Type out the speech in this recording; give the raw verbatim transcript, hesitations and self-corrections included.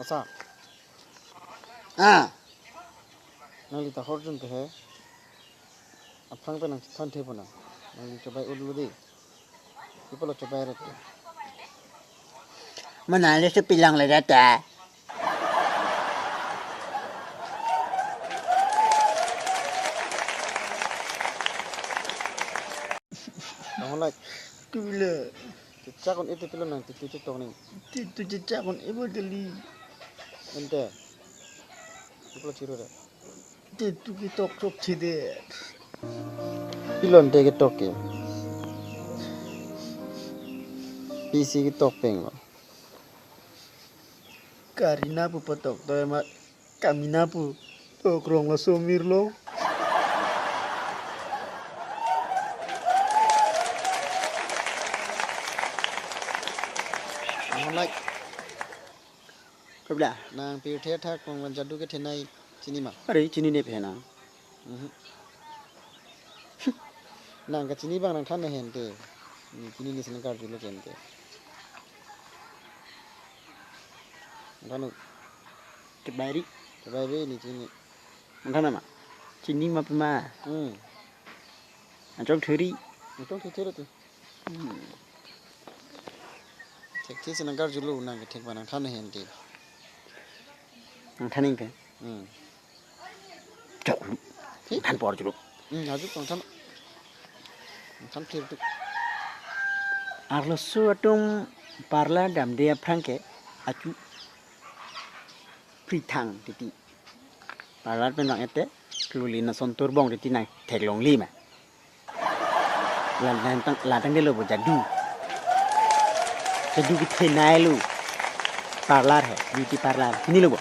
Asa. Ah. Nangli ta horjun ke he. Aphrang pen nang chethon the pona. Nangli chobai utlo dei. Ipolo chobai ret. Mana le se pilang le data. Nang like. Tule. Chechak un-e te pilo nang titu chetok ning. Titu chechak un-e bo kali. Ante. Iplo chiro re. Titu ketok chok chide. Pilo ante ketok ke. Pisi ketok peng lo. Karina pu patok to ema. Kamina pu tokrong laso mir lo. Nang like. Kabla. Nang pirthe thak kong wan jadu kethenei chini ma? Are chinine phe nang. Mhm. Nang kachini abang nangthan ne hen te. Ne chinine si nangkarjulo ke ante. Nangthan un. Kebairi. Kebairi ne chini. Nangthan ma? Chini ma pima. Hmm. Anchong thuri. Anchong thuri te. Hmm. Thekthe si nangkarjulo nang kethek abang nangthan ne hen te. Nangthan ning ke. Hmm. Chok lu. Hi? Than por chulu. Hmm, ajuk nangthan. Nangthan clear tu. Arloso atum parlar damde aphrang ke achu prithang titi. Parlar pen vang-et te, kluli na sontur bong titi nang theklongli ma. Lantang, lantang delo bo jadu. Jadu kethenei lo. Parlar hai, beauty parlar. Chinilo bo.